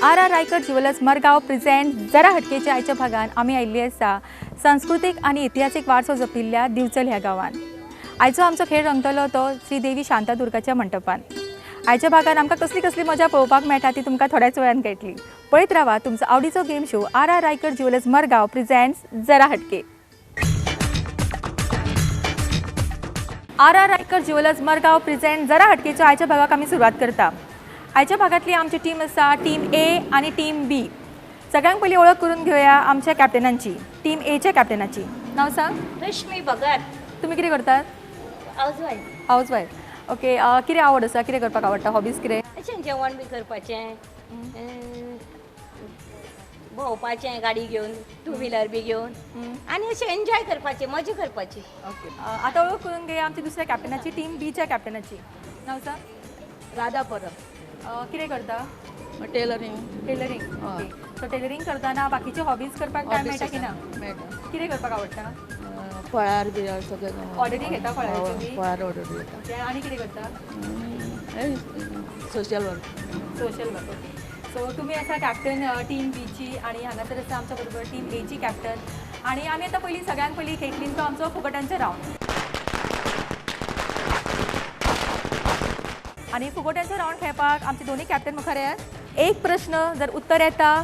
R R Raikar jewellers Margao present जरा हटकेच्या आयच्या भागान आमी आयिल्ली आसा सांस्कृतीक आनी इतिहासीक वारसो जपिल्ल्या दिवचल ह्या गांवान। आयचो आमचो खेळ रंगतलो तो श्री देवी शांतादुर्गाच्या मंटपान। आयच्या भागान आमकां कसली कसली मजा पळोवपाक मेळटा ती तुमकां थोड्याच वेळान कळटली। पळयत रावा तुमचो आवडीचो game show R R Raikar jewellers Margao presents Jara Hatke. R R Raikar jewellers Margao present जरा हटकेच्या आयच्या भागाक आमी सुरवात करता। आयच्या भागांतली आमची टीम आसा टीम ए आनी टीम बी। सगळ्यांक पयलीं वळख करून घेवया आमच्या कॅप्टनांची। टीम एच्या कॅप्टनाची नाव सांग। रश्मी भगत। तुमी कितें करतात? हावजवायफ। Housewife, okay. कितें आवड आसा, कितें करपाक आवडटा, हॉबीज कितें? अशें जेवण बी करपाचें, भोंवपाचें गाडी घेवन, टू व्हिलर बी घेवन, आनी अशें एन्जॉय करपाचें, मजा करपाची। ओके, आतां वळख करून घेवया आमच्या दुसऱ्या कॅप्टनाची, टीम बीच्या कॅप्टनाची। नाव सांग। राधा परब। कितें करता? Tailoring. Tailoring, okay. So tailoring करतना बाकीचे हॉबीज करपाक टायम मेळटा की ना? मेळटा। कितें करपाक आवडटा? फळार बी सगळें ऑर्डरी घेता? फळाच्यो बी फळार ऑर्डरी घेता। आनी कितें करता? Social work. Social work, okay. So तुमी आसा कॅप्टन टीम बीची आनी हांगासर आसा आमच्या बरोबर टीम एची कॅप्टन। आनी आमी आतां पयलीं सगळ्यांत पयलीं खेळटली तो आमचो फुगोट्यांचो रावंड। आनी फुगोट्यांचो रावंड खेळपाक आमचे दोनूय कॅप्टन मुखार येयात। एक प्रश्न जर उत्तर येता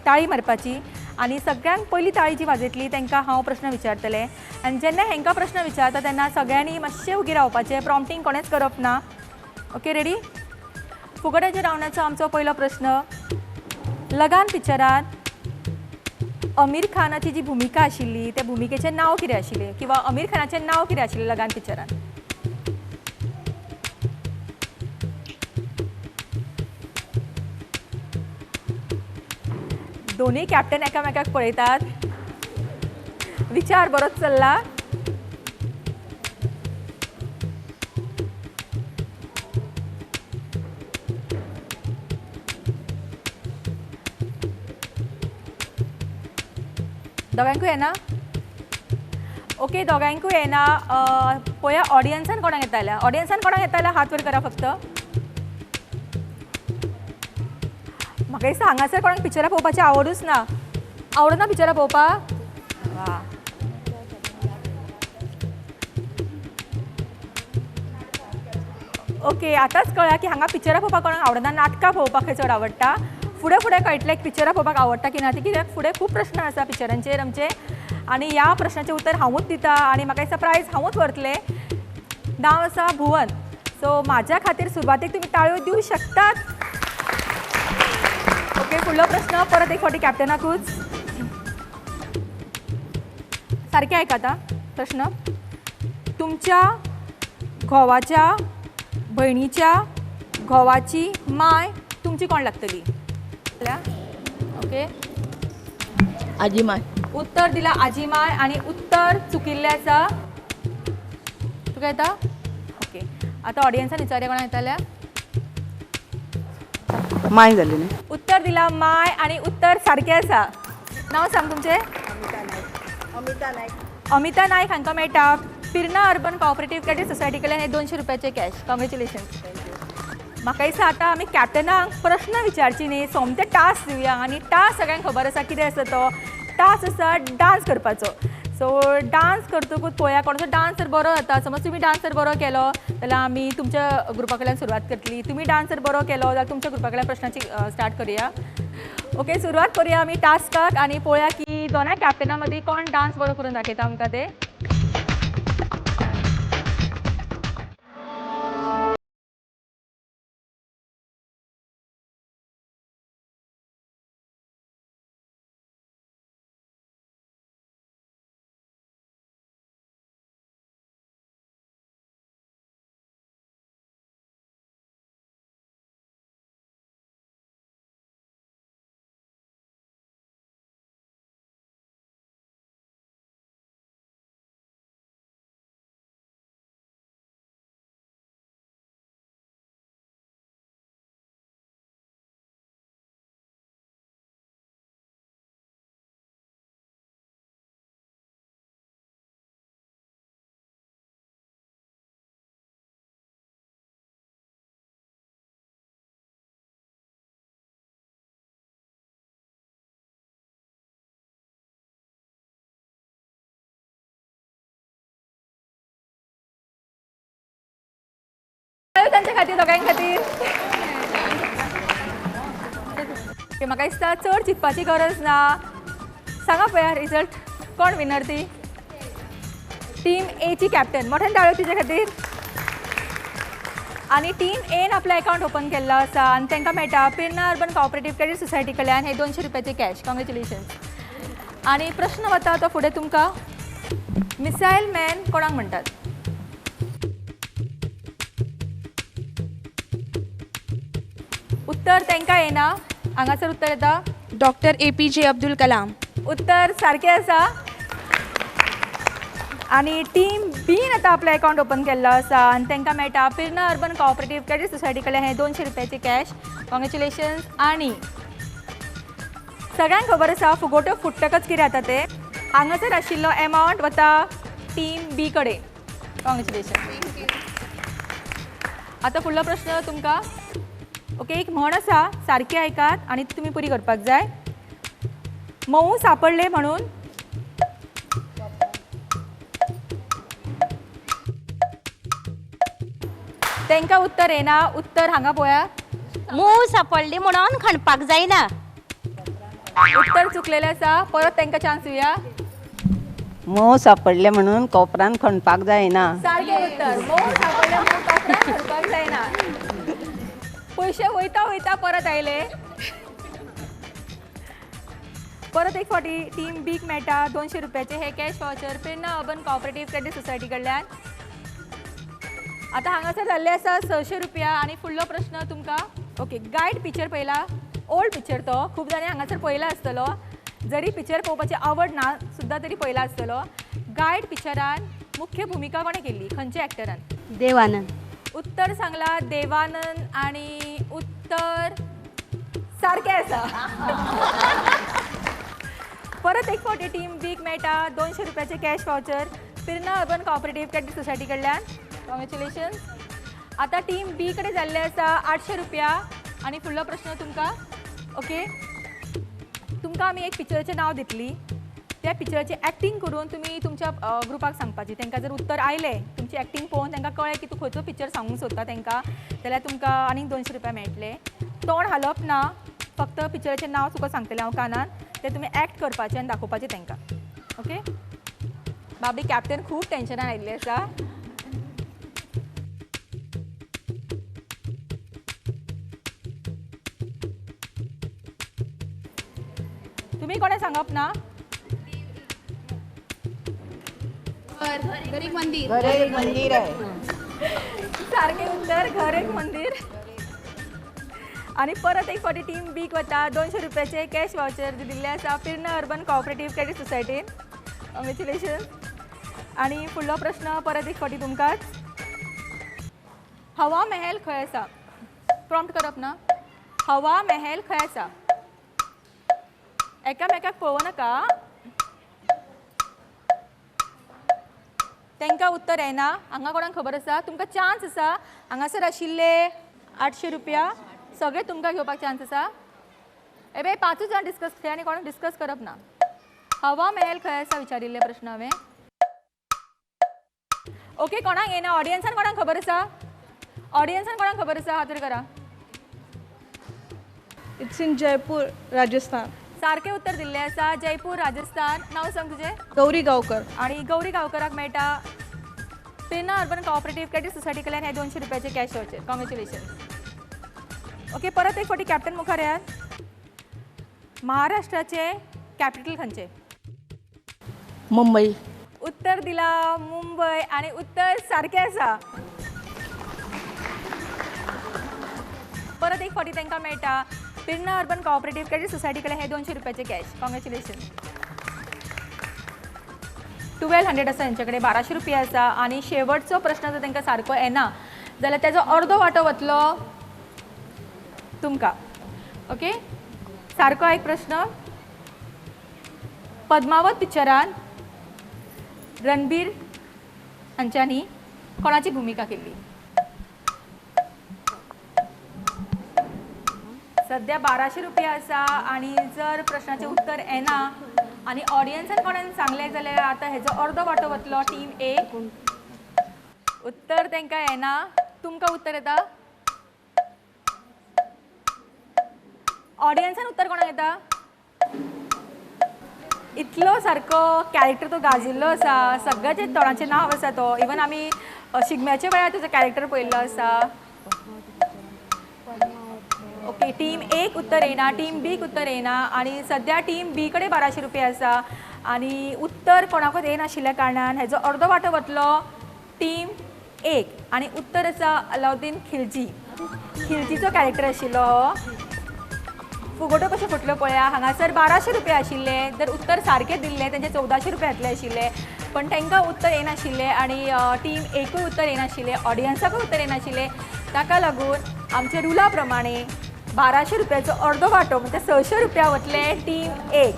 ताळी मारपाची आनी सगळ्यांत पयली ताळी जी वाजयतली तांकां हांव प्रश्न विचारतलें। आनी जेन्ना हेंकां प्रश्न विचारता तेन्ना सगळ्यांनी मातशें उगी रावपाचें, प्रॉम्प्टींग कोणेंच करप ना। Okay, ready? फुगोट्याच्या रावंडाचो आमचो पयलो प्रश्न। लगान पिक्चरांत अमीर खानाची जी भुमिका आशिल्ली त्या भुमिकेचें नांव कितें आशिल्लें किंवा अमीर खानाचें नांव कितें आशिल्लें लगान पिक्चरांत? दोनूय कॅप्टन एकामेकाक पळयतात, विचार बरोच चल्ला। दोगांकूय येना? ओके, दोगांकूय येना। पळया ऑडियन्सान कोणाक येता जाल्यार, ऑडियन्सान कोणाक येता जाल्यार हात वर करा फक्त। म्हाका दिसता हांगासर कोणाक पिक्चरां पळोवपाची आवडूच ना। आवडना पिक्चरां पळोवपाक? वा, ओके, आतांच कळ्ळा की हांगा पिक्चरां पळोवपाक कोणाक आवडना, नाटकां पळोवपाक चड आवडटा। फुडें फुडें कळटलें पिक्चरां पळोवपाक आवडटा की ना ती, कित्याक फुडें खूब प्रश्न आसा पिक्चरांचेर आमचे। आनी ह्या प्रश्नाचें उत्तर हांवूच दिता आनी म्हाका दिसता प्रायज हांवूच व्हरतलें। नांव आसा भुवन। सो म्हाज्या खातीर सुरवातेक तुमी ताळयो दिवं शकतात। ओके, फुडलो प्रश्न परत एक फावटी कॅप्टनाकूच। सारकें आयकात प्रश्न। तुमच्या घोवाच्या भयणीच्या घोवाची माय तुमची कोण लागतली? ओके, आजी माय। उत्तर दिला आजी माय आनी उत्तर चुकिल्लें आसा। तुका येता? ओके, आतां ऑडियन्सान विचारया कोणाक येता जाल्यार। माय जाली न्ही? उत्तर दिला माय आनी उत्तर सारकें आसा। नांव सांग तुमचें? अमिता नायक। अमिता नायक हांकां मेळटा Pirna urban cooperative credit society कडल्यान हे 200 रुपयाचे कॅश। कॉंग्रेच्युलेशन्स। म्हाका दिसता आतां आमी कॅप्टनाक प्रश्न विचारची न्ही, सोमते टास्क दिवया। आनी टास्क सगळ्यांक खबर आसा कितें आसा तो। टास्क आसा डांस करपाचो। सो डांस करतकूच पळोवया कोणाचो डांस जर बरो जाता। समज तुमी डांस जर बरो केलो जाल्यार आमी तुमच्या ग्रुपा कडल्यान सुरवात करतली। तुमी डांस जर बरो केलो जाल्यार तुमच्या ग्रुपा कडल्यान प्रश्नाची स्टार्ट करुया। ओके, सुरवात करुया आमी टास्काक आनी पळोवया की दोनाय कॅप्टना मदीं कोण डांस बरो करून दाखयता आमकां ते। तांच्या खातीर, दोगांय खातीर. म्हाका दिसता चड चिंतपाची गरज ना. सांगा पळया रिजल्ट, कोण विनर ती? Team Aichi captain. मोठ्यान टाळयो तिच्या खातीर. आनी टीम एन आपलो अकाउंट ओपन केल्लो आसा आनी तांकां मेळटा Pirna urban cooperative credit society कडल्यान हे 200 रुपयाचे कॅश. कॉंग्रेच्युलेशन्स. आनी प्रश्न वता तो फुडें तुमकां. मिसायल मॅन कोणाक म्हणटात? उत्तर तांकां येना. हांगासर उत्तर येता Doctor APJ Abdul Kalam. उत्तर सारकें आसा. आनी टीम बीन आतां आपलो अकाउंट ओपन केल्लो आसा आनी तांकां मेळटा Pirna urban cooperative credit society कडल्यान हे 200 रुपयाचे कॅश. कॉंग्रेच्युलेशन्स. आनी सगळ्यांक खबर आसा फुगोट्यो फुट्टकच कितें जाता तें. हांगासर आशिल्लो एमावंट वता टीम बी कडेन. कॉंग्रेच्युलेशन. आतां फुडलो प्रश्न तुमकां. ओके, एक म्हण आसा, सारकी आयकात आनी ती तुमी पुरी करपाक जाय. मोव सापडले म्हणून तांकां उत्तर येना. उत्तर हांगा पळया. मोव सापडली म्हणून खणपाक जायना. उत्तर चुकलेलें आसा. परत तांकां चान्स दिवया. मोव सापडले म्हणून कोपरान खणपाक जायना. सारकें उत्तर. मोव सापडले म्हणून कोपरान खणपाक जायना. पयशे वयता वयता परत आयले. परत एक फावटी टीम बीक मेळटा 200 रुपयाचे हे cash voucher Pirna urban cooperative credit society कडल्यान. आतां हांगासर जाल्ले आसा 600 रुपया. आनी फुडलो प्रश्न तुमकां. ओके, गायड पिक्चर पळयला? ओल्ड पिक्चर तो, खूब जाणांनी हांगासर पळयला आसतलो. जरी पिक्चर पळोवपाची आवड ना सुद्दां तरी पळयला आसतलो. गायड पिक्चरान मुख्य भुमिका कोणें केल्ली? खंयच्या एक्टरान? देवानंद. उत्तर सांगला देवानंद आनी उत्तर सारकें आसा. परत एक फावटी टीम बीक मेळटा 200 रुपयाचे cash voucher Pirna urban cooperative credit society कडल्यान. कॉंग्रेच्युलेशन्स. आतां टीम बी कडेन जाल्ले आसा 800 रुपया. आनी फुडलो प्रश्न तुमकां. ओके, तुमकां आमी एक पिक्चराचें नांव दितली. त्या पिक्चराची एक्टींग करून तुमी तुमच्या ग्रुपाक सांगपाची. तांकां जर उत्तर आयलें, तुमची एक्टींग पळोवन तांकां कळ्ळें की तूं खंयचो पिक्चर सांगूंक सोदता तांकां, जाल्यार तुमकां आनीक 200 रुपया मेळटले. तोंड हालप ना, फक्त पिक्चराचें नांव तुका सांगतलें हांव कानान, तें तुमी एक्ट करपाचें आनी दाखोवपाचें तांकां. ओके, बाबी कॅप्टन खूब टेंशनान आयिल्ली आसा. तुमी कोणें सांगप ना? घर एक मंदिर. घर एक मंदिर आहे. सारकें उत्तर, घर एक मंदिर. आनी परत एक फावटी टीम बीक वता 200 रुपयाचे कॅश वावचर दिल्ले आसा पिर्ना अर्बन कॉपरेटीव क्रेडीट सोसायटीन. कॉंग्रेच्युलेशन. आनी फुडलो प्रश्न परत एक फावटी तुमकांच. हवा महल खंय आसा? प्रॉम्प्ट करप ना. हवा महल खंय आसा? एकामेकाक पळोवं नाका. तांकां उत्तर येना. हांगा कोणाक खबर आसा? तुमकां चान्स आसा. हांगासर आशिल्ले 800 रुपया सगळे तुमकां घेवपाक चान्स आसा. ए बाय, 5 जाण डिस्कस थंय आनी कोणाक डिस्कस करप ना. हवा महल खंय आसा विचारिल्ले प्रश्न हांवें. ओके, कोणाक येना? ऑडियन्सान कोणाक खबर आसा? ऑडियन्सान कोणाक खबर आसा? हात वयर करा. It's in Jaipur, Rajasthan. सारकें उत्तर दिल्लें आसा. जयपूर, राजस्थान. नांव सांग तुजें? गौरी गांवकर. आनी गौरी गांवकराक मेळटा Pirna urban cooperative credit society कडल्यान हे 200 रुपयाचे कॅश वावचर. कॉंग्रेच्युलेशन. ओके, परत एक फावटी कॅप्टन मुखार येयात. महाराष्ट्राचे कॅपिटल खंयचें? मुंबई. उत्तर दिला मुंबय आनी उत्तर सारकें आसा. परत एक फावटी तांकां मेळटा Pirna urban cooperative credit society कडल्यान हे 200 रुपयाचे कॅश. कॉंग्रेच्युलेशन. 1200 आसा हेंचे कडेन, 1200 रुपया आसा. आनी शेवटचो प्रश्न जर तांकां सारको येना जाल्यार तेजो अर्दो वांटो वतलो तुमकां. ओके, सारको एक प्रश्न. पद्मावत पिक्चरान रणबीर हांच्यांनी कोणाची भुमिका केल्ली? सद्या 1200 रुपया आसा. आनी जर प्रश्नाचें उत्तर येना आनी ऑडियन्सान कोणान सांगलें जाल्यार आतां हेजो अर्दो वांटो वतलो टीम ए. उत्तर तांकां येना. तुमकां उत्तर येता? ऑडियन्सान उत्तर कोणाक येता? इतलो सारको कॅरेक्टर तो गाजिल्लो आसा, सगळ्याचे तोंडाचें नांव आसा तो. इवन आमी शिगम्याच्या वेळार तुजो कॅरेक्टर पळयल्लो आसा. ओके, टीम एक उत्तर येना, टीम बीक उत्तर येना आनी सद्या टीम बी कडेन 1200 रुपया आसा आनी उत्तर कोणाकूच येनाशिल्ल्या कारणान हेजो अर्दो वांटो वतलो टीम एक आनी उत्तर आसा अलाउद्दीन खिलजी. खिलजीचो कॅरेक्टर आशिल्लो हो. फुगोट्यो कश्यो फुटल्यो पळया, हांगासर 1200 रुपया आशिल्ले, जर उत्तर सारकें दिल्लें तेंचे 1400 रुपया येतले आशिल्ले, पण तांकां उत्तर येनाशिल्लें आनी टीम एकूय उत्तर येनाशिल्लें, ऑडियन्साकूय उत्तर येनाशिल्लें. ताका लागून आमच्या रुला प्रमाणे 1200 रुपयाचो अर्दो वांटो म्हणजे 600 रुपया वतले टीम एक.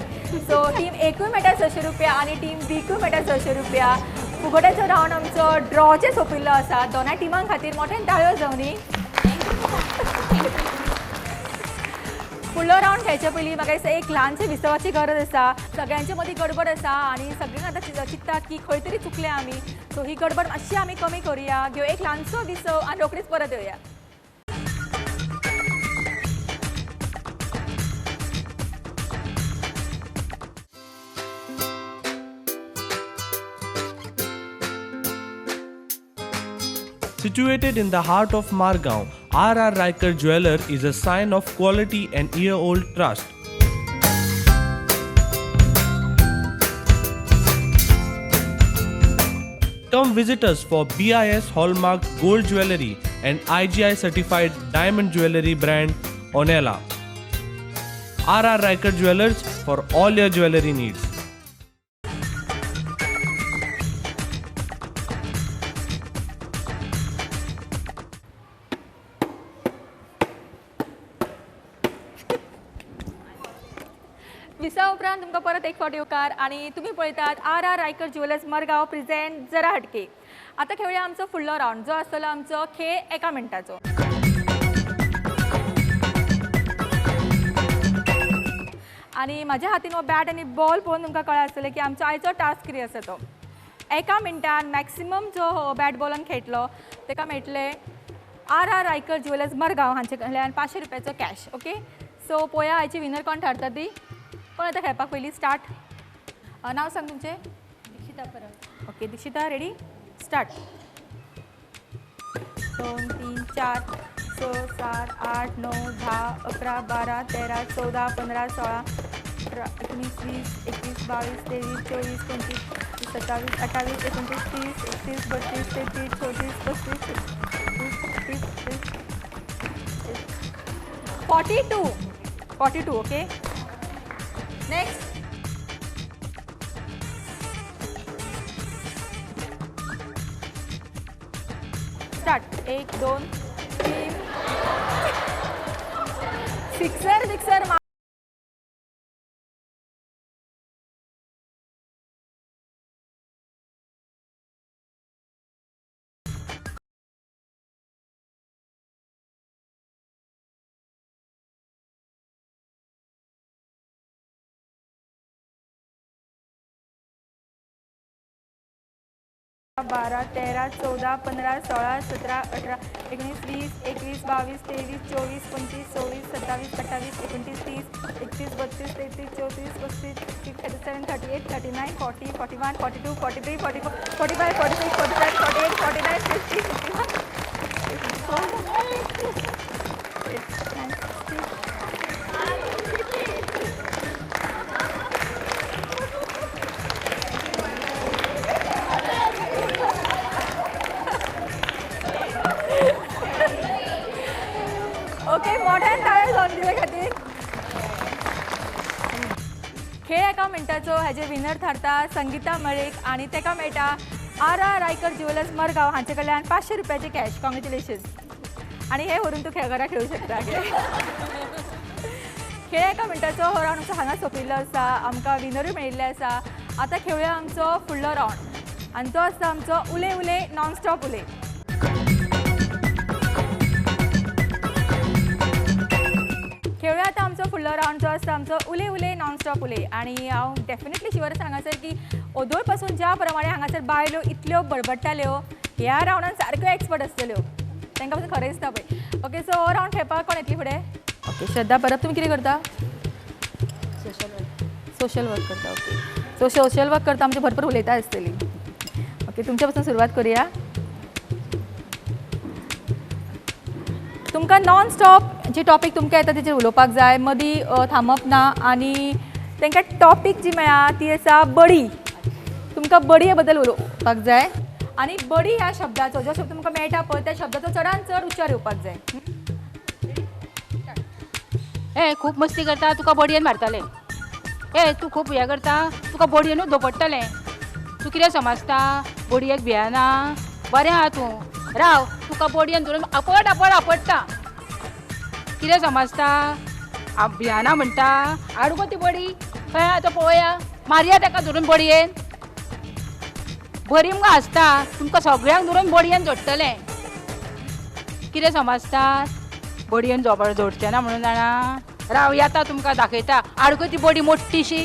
सो टीम एकूय मेळटा 600 रुपया आनी टीम बीकूय मेळटा 600 रुपया. फुगोट्याचो रावंड आमचो ड्रॉचेर सोंपिल्लो आसा. दोनाय टिमां खातीर मोठ्यान ताळयो जावनी. फुडलो रावंड खेळचे पयलीं म्हाका दिसता एक ल्हानशें विसवाची गरज आसा. सगळ्यांचे मदीं गडबड आसा आनी सगळ्यांक आतां चिंततात की खंय तरी चुकले आमी. सो ही गडबड मातशी आमी कमी करुया. घेवया एक ल्हानसो विसव आनी रोखडीच परत येवया. Situated in the heart of Margao, R.R. Raikar Jeweller is a sign of quality and year-old trust. Come visit us for BIS Hallmark Gold Jewellery and IGI Certified Diamond Jewellery brand Onela. R.R. Raikar Jewellers for all your jewellery needs. विसा उपरांत तुमकां परत एक फावट येवकार आनी तुमी पळयतात R R Raikar jewellers Margao present Jara Hatke. आतां खेळुया आमचो फुडलो रावंड जो आसतलो आमचो खेळ एका मिनटाचो. आनी म्हाज्या हातीन हो बॅट आनी बॉल पळोवन तुमकां कळ्ळें आसतलें की आमचो आयचो टास्क कितें आसा तो. एका मिनटान मॅक्सिमम जो बॅट बॉलान खेळटलो ताका मेळटलें R R Raikar jewellers Margao हांचे कडल्यान 500 रुपयाचो कॅश. ओके, सो पळोवया आयची विनर कोण थारता ती. कोण आतां खेळपाक पयलीं स्टार्ट. नांव सांग तुमचें? Dikshita Parab. Okay Dikshita, ready, start. 2 3 4 6 7 8 9 10 11 12 13 14 15 16 17 19 20 21 22 23 24 25 27 28 29 30 31 32 33 34 35 36 42 42. Okay, next. Start. 1 2 3 sixer sixer. 12 13 14 15 16 17 18 19 20 21 22 23 24 25 26 27 28 29 30 31 32 33 34 35 37 38 39 40 41 42 43 44 45 46 47 48 49 50 51. Okay, मोठ्यान टाळयो जावन दिले खातीर. खेळ एका मिनटाचो हेजे विनर थारता संगीता मळीक आनी ताका मेळटा R R Raikar jewellers Margao हांचे कडल्यान 500 रुपयाचे कॅश. कॉंग्रेच्युलेशन्स. आनी हे व्हरून तूं खेळ घरा खेळूं शकता. खेळ एका मिनटाचो हो रावंड आमचो हांगा सोंपिल्लो आसा. आमकां विनरूय मेळिल्ले आसा. आतां खेळुया आमचो फुडलो रावंड आनी तो आसता आमचो उले उले नॉन स्टॉप उले. खेळुया आतां आमचो फुडलो रावंड जो आसता आमचो उले उले नॉन स्टॉप उले. आनी हांव डेफिनेटली शुअर आसा हांगासर की ओदोळ पासून ज्या प्रमाणे हांगासर बायलो इतल्यो बडबडटाल्यो ह्या रावंडान सारक्यो एक्सपर्ट आसतल्यो. तांकां पसून खरें दिसता पळय. ओके, सो हो रावंड खेळपाक कोण येतली फुडें? ओके, श्रद्धा परब, तुमी कितें करता? सोशल वर्क करता. ओके, सो सोशल वर्क करता म्हणजे भरपूर उलयता आसतली. ओके, तुमच्या पासून सुरवात करूया. तुमकां नॉन स्टॉप जे टॉपीक तुमकां येता तेचेर उलोवपाक जाय, मदीं थांबप ना. आनी तांकां टॉपीक जी मेळ्ळा ती आसा बडी. तुमकां बडये बद्दल उलोवपाक जाय आनी बडी ह्या शब्दाचो जो शब्द तुमकां मेळटा पळय त्या शब्दाचो चडान चड उच्चार येवपाक जाय. ए खूब मस्ती करता, तुका बडयेन मारतले. ए तूं खूब हें करता, तुका बडयेनूच धोपडटलें. तूं कितें समजता? बडयेक भियेना? बरें आहा तूं, राव तुका बडयेन धरून आपट आपट आपडटा. कितें समजता? भियेना म्हणटा? हाड गो ती बडी, खंय आहा तो पळोवया, मारया ताका धरून बडयेन. बरी मुगो आसता, तुमकां सगळ्यांक धरून बडयेन जोडटलें. कितें समजता? बडयेन जोडचें ना म्हणून जाणा? राव येता तुमकां दाखयता. हाड गो ती बडी मोटीशी,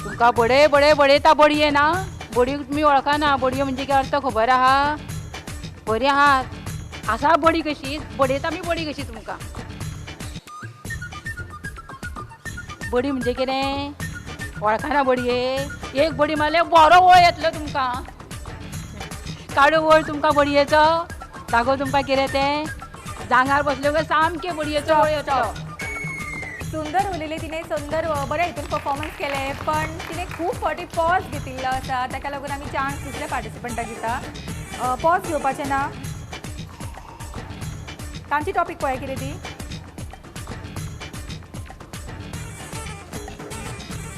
तुमकां बडय बडय बडयता बडयेन. आं, बडी तुमी वळखना, बडयो म्हणजे कितें अर्थ खबर आहा? बरी आहात, आसा बडी कशी बडयता मी, बडी कशी तुमकां. बडी म्हणजे कितें वळखना? बडये एक बडी मारल्यार बरो वळ येतलो तुमकां. काडू वळ तुमकां बडयेचो, दाखोव तुमकां कितें तें. जांगार बसले काय सामकें बडयेचो वळ येतलो. सुंदर उलयली तिणें, सुंदर बऱ्या हितून परफॉर्मन्स केलें, पण तिणें खूब फावटी पॉज घेतिल्लो आसा, ताका लागून आमी चान्स दुसऱ्या पार्टिसिपंटाक दिता. पॉज घेवपाचें ना. तांची टॉपीक पळय कितें ती.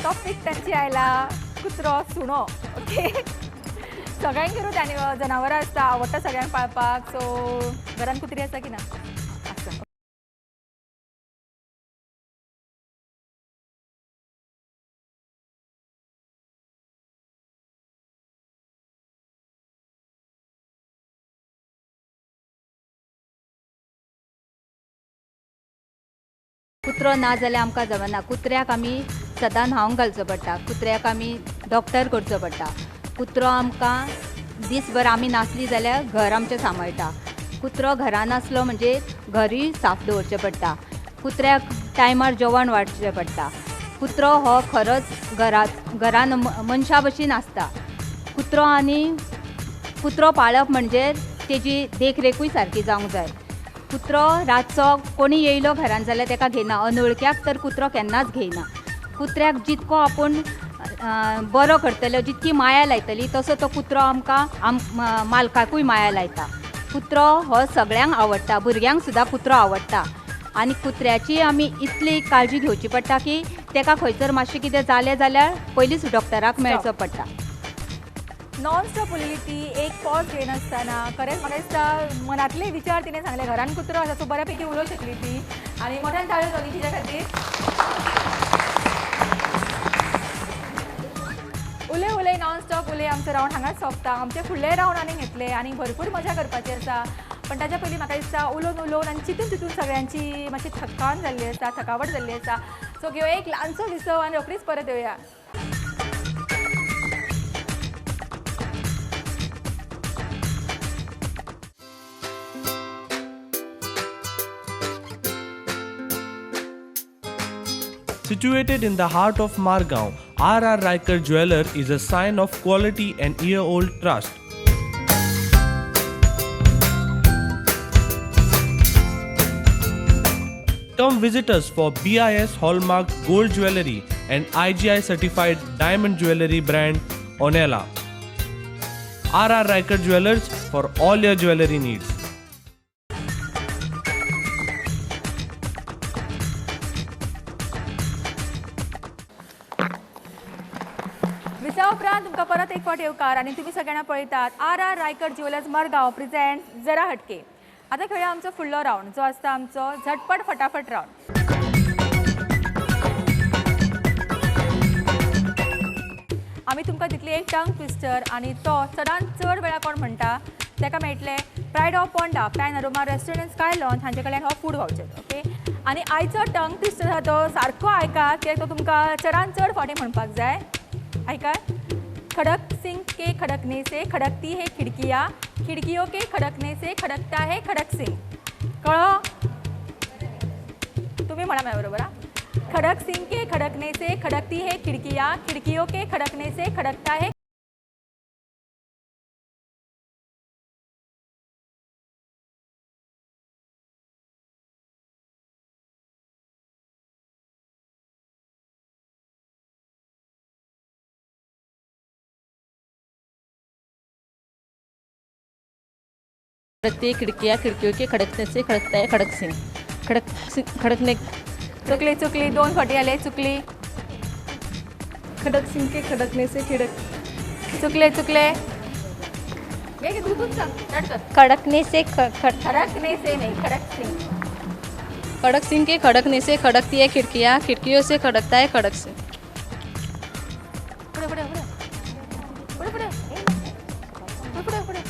टॉपीक तांची आयला कुत्रो सुणो. ओके, सगळ्यांक करून जनावरां आसता, आवडटा सगळ्यांक पाळपाक. सो घरान कुत्री आसा की ना? आसा. कुत्रो ना जाल्यार आमकां जमना. कुत्र्याक आमी सदां न्हावंक घालचो पडटा, कुत्र्याक आमी डॉक्टर करचो पडटा. कुत्रो आमकां दीसभर आमी नासली जाल्यार घर आमचें सांबाळटा. कुत्रो घरान आसलो म्हणजे घरूय साफ दवरचें पडटा. कुत्र्याक टायमार जेवण वाडचें पडटा. कुत्रो हो खरोच घरान मनशा भशेन आसता. कुत्रो आनी कुत्रो पाळप म्हणजे तेजी देखरेखूय सारकी जावंक जाय. कुत्रो रातचो कोणी येयलो घरान जाल्यार ताका घेयना, अनवळख्याक तर कुत्रो केन्नाच घेयना. कुत्र्याक जितको आपूण बरो करतलो, जितकी माया लायतली तसो तो कुत्रो आमकां मालकाकूय माया लायता. कुत्रो हो सगळ्यांक आवडटा, भुरग्यांक सुद्दां कुत्रो आवडटा. आनी कुत्र्याची आमी इतली काळजी घेवची पडटा की ताका खंयसर मातशें कितें जालें जाल्यार पयलींच डॉक्टराक मेळचो पडटा. नॉन स्टॉप उलयली ती, एक पॉज घेयनासतना. खरेंच म्हाका दिसता मनांतले विचार तिणें सांगले. घरान कुत्रो आसा सो बऱ्या पैकी उलोवंक शकली ती आनी मोठ्यान ताळयो जाली तिच्या खातीर. उलय उलय नॉन स्टॉप उलय आमचो रावंड हांगाच सोंपता. आमचे फुडले रावंड आनीक घेतले आनी भरपूर मजा करपाची आसा, पण ताच्या पयलीं म्हाका दिसता उलोवन उलोवन आनी चिंतून चिंतून सगळ्यांची मातशी थकान जाल्ली आसा, थकावट जाल्ली आसा. सो घेवया एक ल्हानसो विसव आनी रोखडीच परत येवया. Situated in the heart of Margao, R.R. Raikar Jeweller is a sign of quality and year-old trust. Come visit us for BIS Hallmark Gold Jewellery and IGI Certified Diamond Jewellery brand Onela. R.R. Raikar Jewellers for all your jewellery needs. विसा उपरांत तुमकां परत एक फावट येवकार आनी तुमी सगळ्यांना पळयतात R R Raikar jewellers Margao present जरा हटके. आतां खेळया आमचो फुडलो रावंड जो आसता आमचो झटपट फटाफट रावंड. आमी तुमकां दितली एक टंग ट्विस्टर आनी तो चडान चड वेळा कोण म्हणटा ताका मेळटले pride of Ponda pan aroma restaurant sky lounge हांचे कडल्यान हो फूड वावचर. ओके, आनी आयचो टंग ट्विस्टर आसा तो सारको आयकात कित्याक तो तुमकां चडान चड फावटी म्हणपाक जाय. आयकात, खड़क सिंह के खड़कने से खड़कती है खिड़कियाँ, खिड़कियों के खड़कने से खड़कता है खड़क सिंह. कळो? तुम्ही म्हणा माझ्या बरोबर. खड़क सिंह के खड़कने से खड़कती है खिड़कियाँ, खिड़कियों के खड़कने से खड़कता है खड़कती है खिड़कियाँ, खिड़कियों के खड़कने से खड़कता है खड़क सिंह. खड़क सिंह खड़कने. चुकली चुकली, 2 फाटी आले. चुकली. खड़क सिंह के खड़कने से खिड़क. चुकले चुकले. खड़कने से खड़कने से नहीं, खड़क सिंह. खड़क सिंह के खड़कने से खड़कती है खिड़कियाँ, खिड़कियों से खड़कता है खड़क सिंह. पुढे पुढे पुढे पुढे पुढे पुढे पुढे.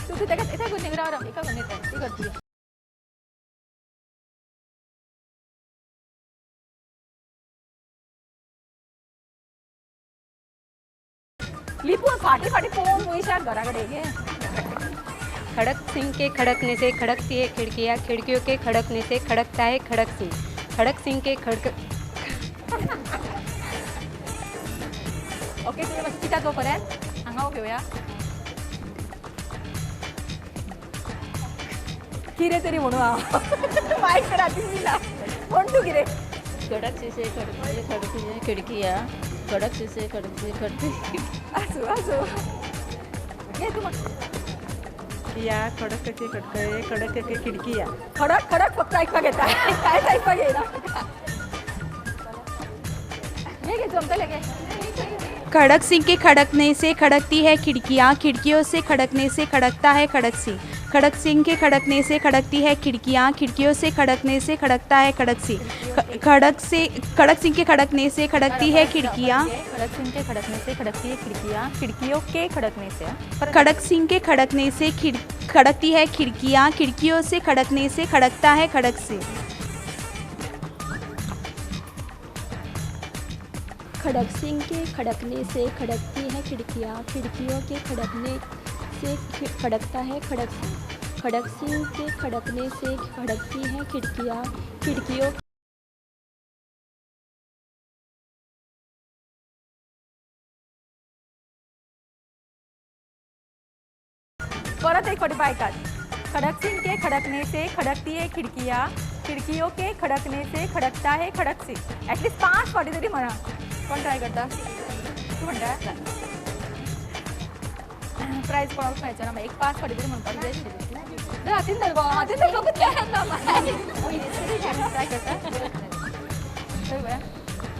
तू तेका एका गुन्हे राव राव एका गुन्हे ती करती. लिपून फाटी फाटी पळोवन वयशाक घरा कडेन घे. खड़क सिंह के खड़कने से खड़कती है खिड़कियाँ, खिड़कियों के खड़कने से खड़कता है खड़क सिंह. खड़क सिंह के खड़क. ओके, तुम्ही मातशें चिंता तो पर्यंत हांगा घेवया. कितें तरी म्हणू हांव मायक तर हातीन दिला. कोण तूं कितें? खड़क से खड़कती खड़कती है खिड़कियाँ, खड़क से खड़कती खड़कती. आसूं आसूं. घे तूं. या खडक के खडके खडक के खिडकिया. खडक खडक फक्त आयकपाक येता, कांयच आयकपाक येना. घे घे जमतलें घे. खड़क सिंह के खड़कने से खड़कती है खिड़कियाँ, खिड़कियों से खड़कने से खड़कता है खड़क सिंह. खड़क सिंह के खड़कने से खड़कती है खिड़कियाँ, खिड़कियों से खड़कने से खड़कता है खड़क सिंह. खड़क से खड़क सिंह के खड़कने से खड़कती है खिड़कियाँ. खड़क सिंह के खड़कने से खड़कती है खिड़कियाँ, खिड़कियों के खड़कने से. खड़क सिंह के खड़कने से खड़कती है खिड़कियाँ, खिड़कियों से खड़कने से खड़कता है खड़क सिंह. खड़क सिंह के खड़कने से खड़कती है खिड़कियाँ, खिड़कियों के खड़कने से खड़कता है खड़क सिंह. खड़क सिंह के खड़कने से खड़कती है खिड़कियाँ, खिड़कियों. परत एक फावटी आयकात. खड़क सिंह के खड़कने से खड़कती है खिड़कियाँ, खिड़कियों के खड़कने से खड़कता है खड़क सिंह. एटलिस्ट 5 फावटी तरी म्हणा. कोण ट्राय करता? तूं म्हणटा? प्रायज कोणाक मेळचो ना, एक 5 फावटी तरी म्हणपाक जाय आशिल्लें. हातीन धर गो, हातीन धर गो. ट्राय करता?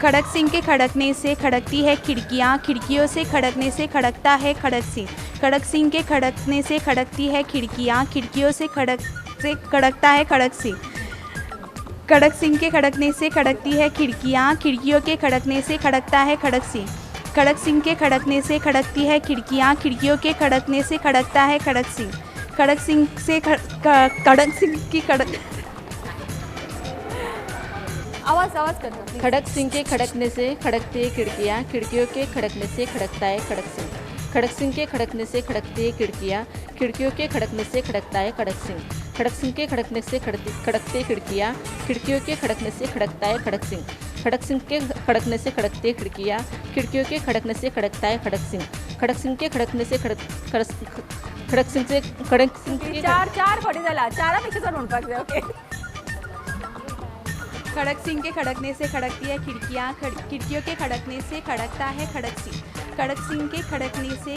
खड़क सिंह के खड़कने से खड़कती है खिड़कियाँ, खिड़कियों से खड़कने से खड़कता है खड़क सिंह. खड़क सिंह के खड़कने से खड़कती है खिड़कियाँ, खिड़कियों से खड़क से खड़कता है खड़क सिंह. खड़क सिंह के खड़कने से खड़कती है खिड़कियाँ, खिड़कियों के खड़कने से खड़कता है खड़क सिंह. खड़क सिंह के खड़कने से खड़कती है खिड़कियाँ, खिड़कियों के खड़कने से खड़कता है खड़क सिंह. खड़क सिंह से खड़क सिंह की खड़क. आवाज आवाज कर. खड़क सिंह के खड़कने से खड़कती है खिड़कियाँ, खिड़कियों के खड़कने से खड़कता है खड़क सिंह. खड़क सिंह के खड़कने से खड़कती है खिड़कियाँ, खिड़कियों के खड़कने से खड़कता है खड़क सिंह. खड़क सिंह के खड़कने से खड़कती खिड़कियाँ, खिड़कियों के खड़कने से खड़कता है खड़क सिंह. खड़क सिंह के खड़कने से खड़कती है खिड़कियाँ, खिड़कियों के खड़कने से खड़कता है खड़क सिंह. खड़क सिंह के खड़कने से खड़क खड़क सिंह से खड़क सिंह के चार चार फावटी जाला, चारा पेक्षा चड म्हणपाक जाय. ओके. खड़क सिंह के खड़कने से खड़कती है खिड़कियाँ, खिड़कियों के खड़कने से खड़कता है खड़क सिंह. खड़क सिंह के खड़कने से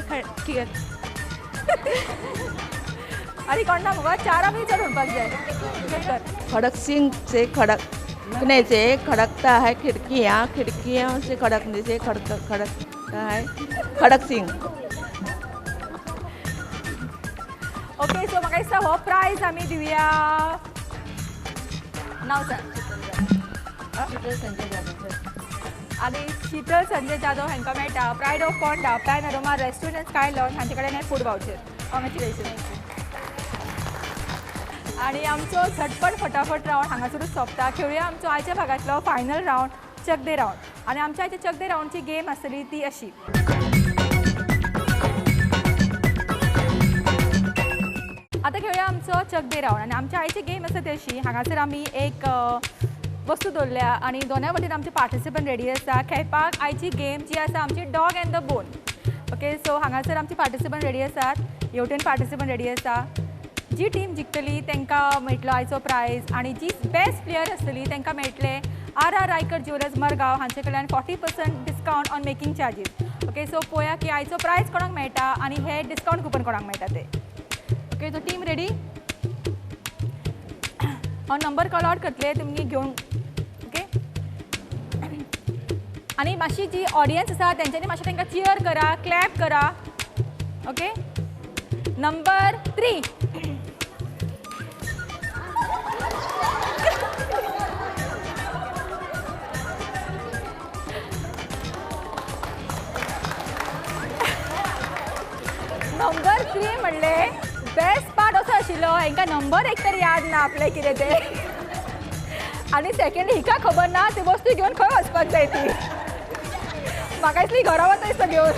अरे कोण ना मुगो, चारा पेक्षा चड म्हणपाक जाय. खड़क सिंह से खड़कने से खड़कता है खिड़कियाँ, खिड़कियों से खड़कने से खड़कता है खड़क सिंह. ओके, सो म्हाका दिसता हो प्रायज आमी दिवया. नाव सांग. आनी शीतल संजय जाधव हांकां मेळटा pride of Ponda Panorama restaurant sky lounge हांचे कडेन हें फूड वावचर. कॉंग्रेच्युलेशन. आनी आमचो झटपट फटाफट रावंड हांगासरूच सोंपता. खेळुया आमचो आयच्या भागांतलो फायनल रावंड, चक दे रावंड. आनी आमच्या आयच्या चक दे रावंडची गेम आसतली ती अशी. आतां खेळुया आमचो चक दे रावंड आनी आमच्या आयची गेम आसा ती अशी. हांगासर आमी एक वस्तू दवरल्या आनी दोनाय वटेन आमचे पार्टिसिपंट रेडी आसा खेळपाक. आयची गेम जी आसा आमची dog and the bone. Okay, so हांगासर आमचे पार्टिसिपंट रेडी आसात, हेवटेन पार्टिसिपंट रेडी आसा. जी टीम जिखतली तांकां मेळटलो आयचो प्रायज आनी जी बेस्ट प्लेयर आसतली तांकां मेळटले R R Raikar jewellers Margao हांचे कडल्यान 40% discount on making charges. Okay, so पळोवया की आयचो प्रायज कोणाक मेळटा आनी हे डिस्कावंट कुपन कोणाक मेळटा ते. Okay, so team ready? हांव नंबर कॉल आवट करतले, तुमी घेवन. ओके, आनी मातशी जी ऑडियन्स आसा तेंच्यांनी मातशें तांकां चियर करा, क्लॅप करा. Okay, number 3. Number 3 म्हणलें बेस्ट पार्ट असो आशिल्लो हांकां नंबर एक तर याद ना आपलें कितें तें, आनी सेकेंड हिका खबर ना ती वस्तू घेवन खंय वचपाक जाय ती. म्हाका दिसली घरा वता दिसता घेवन.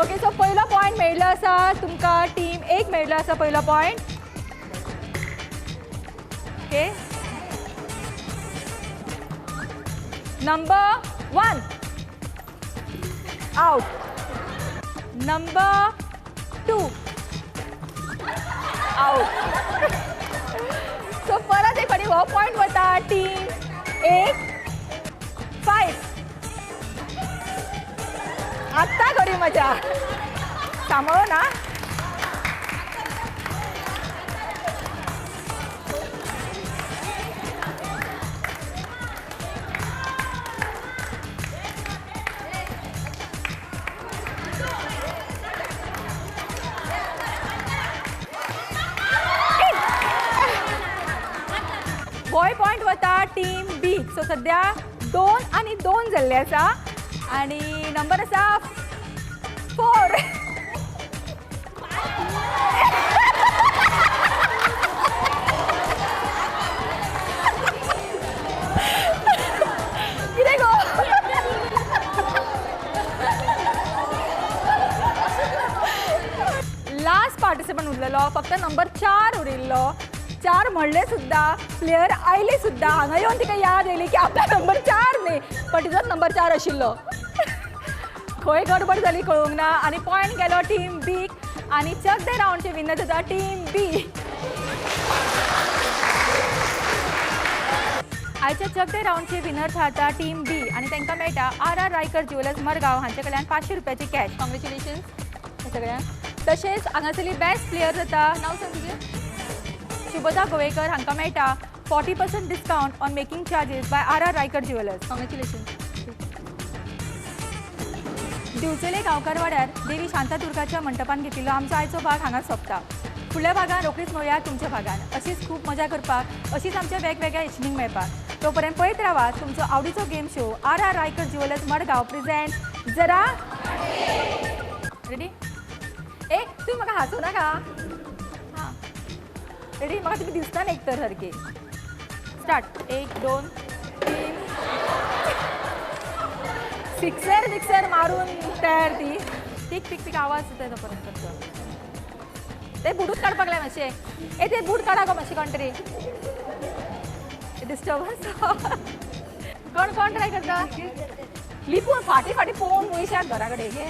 ओके, सो पयलो पॉयंट मेळिल्लो आसा तुमकां, टीम 1 मेळिल्लो आसा पयलो point. Okay, number 1 out. Number 2 out. So परत एक फावटी हो पॉयंट वता टीम 1 5. आत्ता खरी मजा सांबाळो ना. होय पॉयंट वता टीम बी. सो सद्या 2 आनी 2 जाल्ले आसा आनी नंबर आसा 4. कितें गो? लास्ट पार्टिसिपंट उरलेलो, फक्त नंबर 4 उरिल्लो. 4 म्हणले सुद्दां प्लेयर आयले सुद्दां हांगा येवन तिका याद येयली की आपला नंबर 4 न्ही, पण तिजोच नंबर 4 आशिल्लो. खंय गडबड जाली कळूंक ना आनी पॉयंट गेलो टीम बीक आनी चक दे रावंडचे विनर जाता टीम बी. आयच्या चक दे रावंडचे विनर थारता टीम बी आनी तांकां मेळटा R R Raikar jewellers Margao हांचे कडल्यान 500 रुपयाची कॅश. कॉंग्रेच्युलेशन्स सगळ्यांक. तशेंच हांगासरली बेस्ट प्लेयर जाता, नांव सांग तुजें, शुभदा गोवेकर हांकां मेळटा 40% discount on making charges by R R Raikar jewellers. Congratulations. Divchale गांवकारवाड्यार देवी शांतादुर्गाच्या मंटपान घेतिल्लो आमचो आयचो भाग हांगा सोंपता. फुडल्या भागान रोखडीच मेळुया तुमच्या भागान अशीच खूब मजा करपाक, अशीच आमच्या वेगवेगळ्या इश्टींक मेळपाक. तोपर्यंत पळयत रावा तुमचो आवडीचो game show R R Raikar jewellers Madgaon present जरा रेडी. ए तुमी म्हाका हांसो नाका. हां रेडी, म्हाका तुमी दिसता एक तर सारकी. स्टार्ट. 1 2 3. सिक्सर बिक्सर मारून तयार ती. टीक टीक टीक आवाज येता तो परत परत. ते बुटूच काडपाक लाय मातशें. ए ते बूट काडा गो मातशें कोण तरी डिस्टर्बन्स. कोण कोण ट्राय करता? लिपून फाटीं फाटीं पळोवन वयशात घरा कडेन. घे